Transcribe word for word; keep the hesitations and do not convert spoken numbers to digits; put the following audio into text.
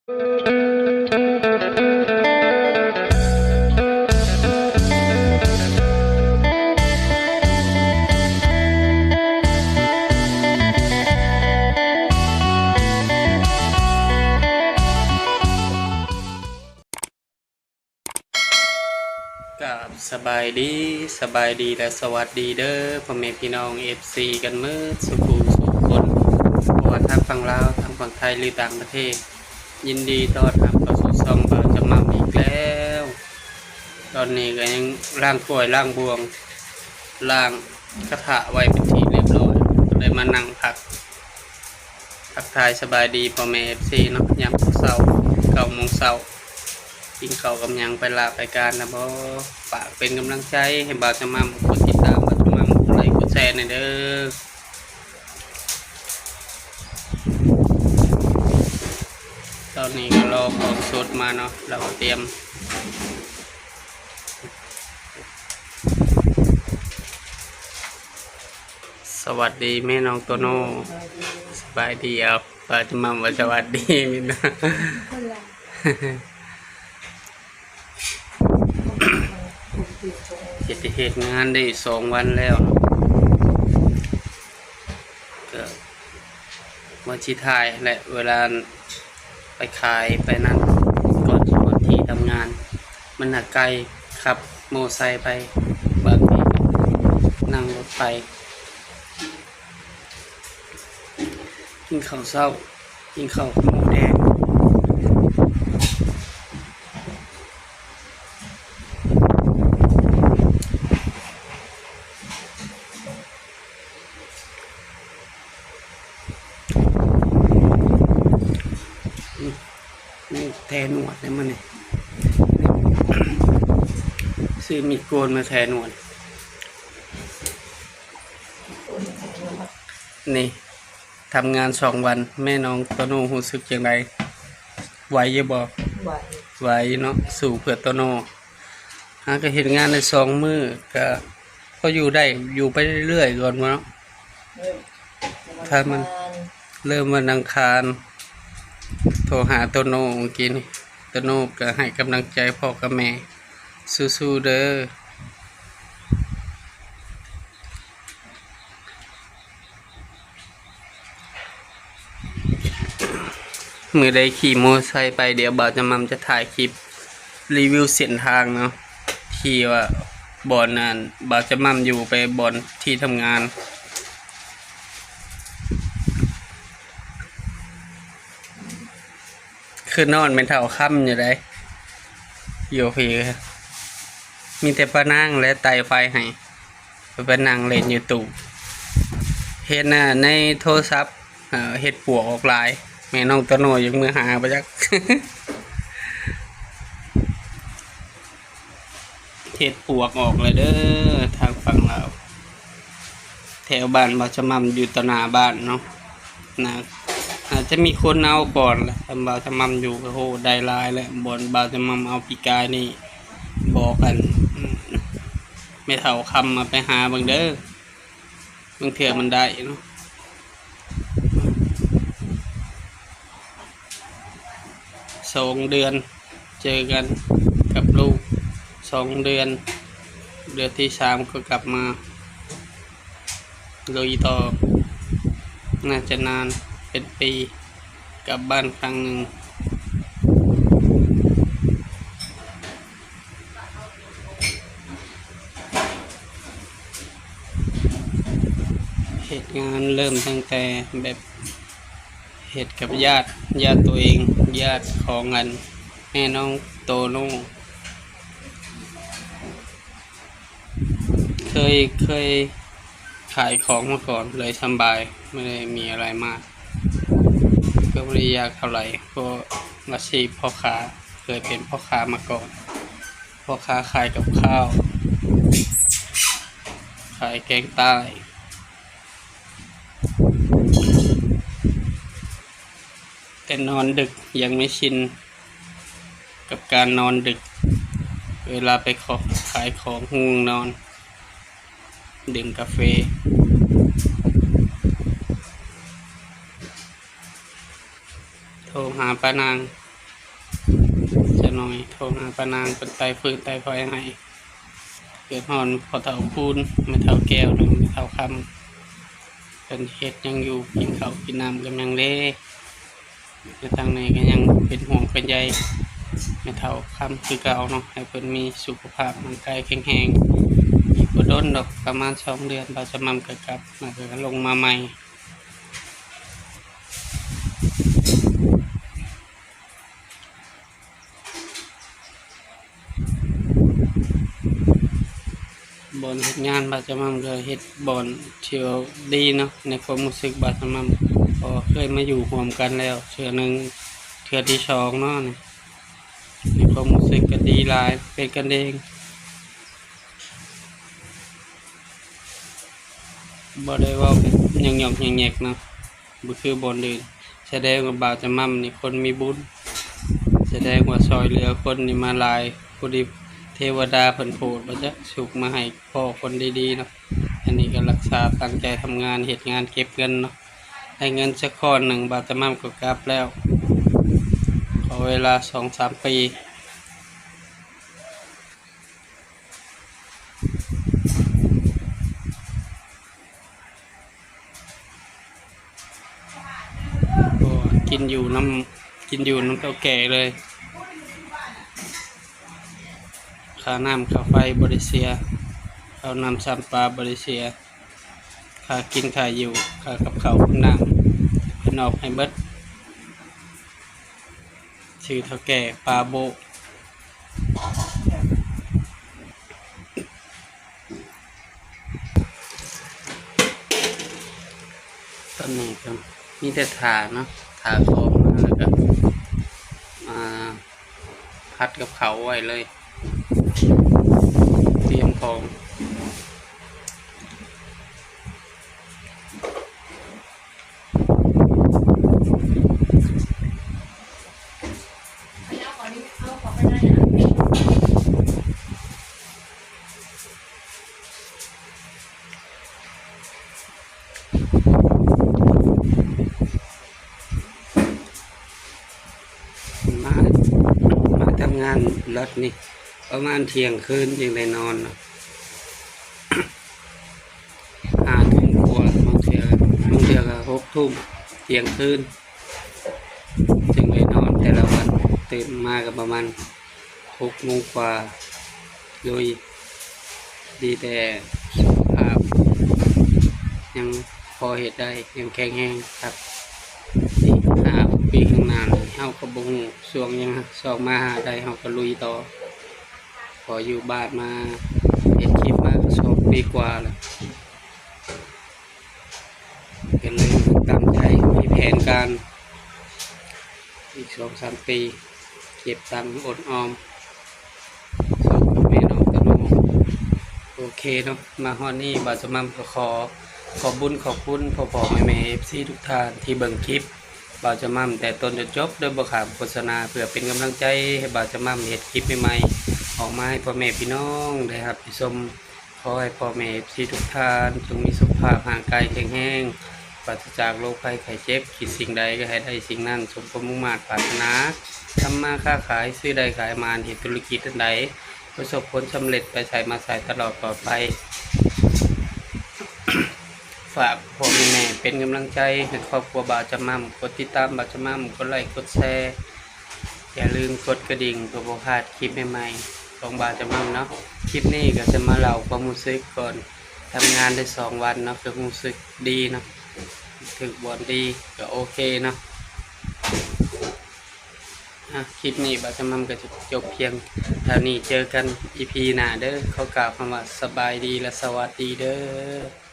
กับสบายดี สบายดีและสวัสดีเด้อ พ่อแม่พี่น้อง เอฟซี กันหมดสู่ผู้สู่คน บ่ว่าทางฝั่งลาว ทางฝั่งไทย หรือต่างประเทศ ยินดีต้อนรับเข้าสู่ช่องบ่าวจำม่ำอีกแล้ว ตอนนี้ก็ยังล้างถ้วยล้างบ่วง ล้างกระทะไว้เป็นที่เรียบร้อย ก็เลยมานั่งพัก ทักทายสบายดีพ่อแม่ เอฟซี เนาะ ยามเช้า เก้าโมงเช้า กินข้าวกับหยัง ไปลาไปการนะบ่ ฝากเป็นกำลังใจให้บ่าวจำม่ำ กดติดตามบ่าวจำม่ำ กดไลค์กดแชร์หน่อยเด้อ ตอนนี้ก็รอของสดมาเนาะ เราก็เตรียม สวัสดีแม่น้องโตโน่ สบายดี เอา บ่าวจำม่ำว่าสวัสดี นี่นะ เฮ็ด เฮ็ดงานได้สองวันแล้วเนาะ ก็วันสุดท้ายและเวลาไปขายไปนั่น ก่อนสิฮอดที่ทำงาน มันน่ะไกล ขับมอไซค์ไป บางทีก็นั่งรถไป กินข้าวเช้า กินข้าวกับหมูแดง นี่แทหนวดได้มื้อนี้ ซื้อมีดโกนมาแทหนวด นี่ ทำงานสองวัน แม่น้องโตโน่รู้สึกจั่งใด ไหวอยู่บ่ ไหว ไหวเนาะ สู้เพื่อโตโน่ หาก็เฮ็ดงานได้สองมื้อ ก็พออยู่ได้ อยู่ไปเรื่อยๆ ก่อนเนาะ เริ่ม ถ้ามัน วันอังคาร เริ่มวันอังคาร โทรหาโตโน่เมื่อกี้นี่ โตโน่ก็ให้กำลังใจพ่อกับแม่ สู้ๆ เด้อ มื้อใดขี่มอไซค์ไป เดี๋ยวบ่าวจำม่ำจะถ่ายคลิปรีวิวเส้นทางเนาะ ที่ว่าบ่อนนั้น บ่าวจำม่ำอยู่ไปบ่อนที่ทำงาน คือนอนแม่นเฒ่าค่ำอยู่ได๋ อยู่พี้ มีแต่ป้านางและไต่ไฟให้ ไปนั่งเล่นอยู่ตู้ เห็นน่ะในโทรศัพท์ เอ่อ เห็ดปวกออกหลาย แม่น้องโตโน่ยังมือหาบ่จัก เห็ดปวกออกเลยเด้อ ทางฝั่งลาว แถวบ้านบ่าวจำม่ำอยู่ต่อหน้าบ้านเนาะ นะ อาจจะมีคนเอาก่อนแหละ บ่าวจำม่ำอยู่ โอ้โห ได้หลายแล้ว บ่อนบ่าวจำม่ำเอาปีกายนี่ บอกกัน อืม แม่เฒ่าคำมาไปหาเบิ่งเด้อ บางเทื่อมันได้เนาะ สองเดือน เจอกันกับลูก สองเดือน เดือนที่สามก็กลับมา ลุยต่อ น่าจะนานเป็นปี กลับบ้านครั้งหนึ่ง เฮ็ดงานเริ่มตั้งแต่แบบ เฮ็ดกับญาติ ญาติตัวเอง ญาติของอันแม่น้องโตโน่ เคย เคยขายของมาก่อน เลยสำบาย ไม่ได้มีอะไรมาก ก็ไม่ได้ยากเท่าไหร่ เพราะอาชีพพ่อค้า เคยเป็นพ่อค้ามาก่อน พ่อค้าขายกับข้าว ขายแกงใต้ แต่นอนดึก ยังไม่ชินกับการนอนดึก เวลาไปขอ ขายของง่วงนอน ดื่มกาแฟ โทรหาป้านาง จักหน่อยโทรหาป้านางเพิ่นไต่ฟืนไต่ไฟให้ เดือดร้อนพ่อเฒ่าคูณ แม่เฒ่าแก้ว แม่เฒ่าคำ เพิ่นเฮ็ดหยังอยู่ กินข้าวกินน้ำกันหยังเด้ แต่ทางนี้ก็ยังเป็นห่วงเป็นใยแม่เฒ่าคำคือเก่าเนาะ ให้เพิ่นมีสุขภาพร่างกายแข็งแรง อีกบ่ดนดอก ประมาณสองเดือน บ่าวสมัมก็กลับ แล้วก็ลงมาใหม่ บ่อนเฮ็ดงานบ่าวสมัมก็เฮ็ดบ่อนที่ว่าดีเนาะ ในความรู้สึกบ่าวสมัม เพราะว่าเคยมาอยู่ร่วมกันแล้วเทื่อหนึ่ง เทื่อที่สองเนาะนี่ ในความรู้สึกก็ดีหลาย เป็นกันเอง บ่ได้เว้าแบบหยอกๆแยกๆเนาะ บ่คือบ่อนอื่น แสดงว่าบ่าวสมัมนี่คนมีบุญ แสดงว่าช่วยเหลือคนนี่มาหลาย ผู้ดีเทวดาเพิ่นโปรดบ่จัก สุขมาให้พ้อคนดีๆเนาะ อันนี้ก็รักษาตั้งใจทำงาน เฮ็ดงานเก็บเงินเนาะ ได้เงินสักก้อนหนึ่ง บ่าวสมัมก็กลับแล้ว ขอเวลาสองสามปี โอ้ กินอยู่นำ กินอยู่นำเฒ่าแก่เลย ค่าน้ำค่าไฟบ่ได้เสีย ค่าน้ำซ้ำปลาบ่ได้เสีย ค่ากินค่าอยู่ ค่ากับข้าวกับน้ำ เพิ่นออกให้เบิด ชื่อเฒ่าแก่ปาโบะ ตอนนี้ก็มีแต่ถ่าเนาะ ถ่าของมาแล้วก็มาผัดกับข้าวไว้เลย เตรียมของ มา มาทำงานรัฐนี่ ประมาณเที่ยงคืนจึงได้นอนเนาะ ห้าทุ่มกว่า บางเทื่อ บางเทื่อก็หกทุ่ม เที่ยงคืน จึงได้นอนแต่ละวัน ตื่นมาก็ประมาณหกโมงกว่า ลุย ดีแต่สุขภาพ ยังพอเฮ็ดได้ ยังแข็งแรงครับ อีกห้าหกปีข้างหน้านี่ เฮาก็บ่ฮู้ช่วงหยัง ซอกมาหาได้ เฮาก็ลุยต่อ พออยู่บ้านมา เฮ็ดคลิปมาก็สองปีกว่าแล้ว ก็เลยตั้งใจมีแผนการ อีกสองสามปี เก็บตังค์อดออม ส่งกับแม่น้องตะโน โอเคเนาะ มาฮอดนี้บ่าวสมัมก็ขอขอบบุญขอบคุณพ่อๆแม่ๆ เอฟซี ทุกท่านที่เบิ่งคลิปบ่าวสมัมแต่ต้นจนจบ โดยบ่ข้ามโฆษณา เพื่อเป็นกำลังใจให้บ่าวสมัมเฮ็ดคลิปใหม่ๆ ออกมาให้พ่อแม่พี่น้องได้รับได้ชม ขอให้พ่อแม่เอฟซีทุกท่านจงมีสุขภาพร่างกายแข็งแรง ปราศจากโรคภัยไข้เจ็บ คิดสิ่งใดก็ให้ได้สิ่งนั้น สมความมุ่งมาดปรารถนา ทำมาค้าขาย ซื้อได้ขายหมาน เฮ็ดธุรกิจอันใด ประสบผลสำเร็จ ไปไสมาไสตลอดปลอดภัย ฝากพ่อแม่เป็นกำลังใจให้ครอบครัวบ่าวจำม่ำ กดติดตามบ่าวจำม่ำ กดไลค์ กดแชร์ อย่าลืมกดกระดิ่งเพื่อบ่พลาดคลิปใหม่ๆของบ่าวจำม่ำเนาะ คลิปนี้ก็จะมาเล่าความรู้สึกก่อนทำงานได้สองวันเนาะ ก็รู้สึกดีเนาะ ถืกบ่อนดี ก็โอเคเนาะ อ่ะ คลิปนี้บ่าวจำม่ำก็จะจบเพียงเท่านี้ เจอกันอีพีหน้าเด้อ ขอกล่าวคำว่าสบายดีและสวัสดีเด้อ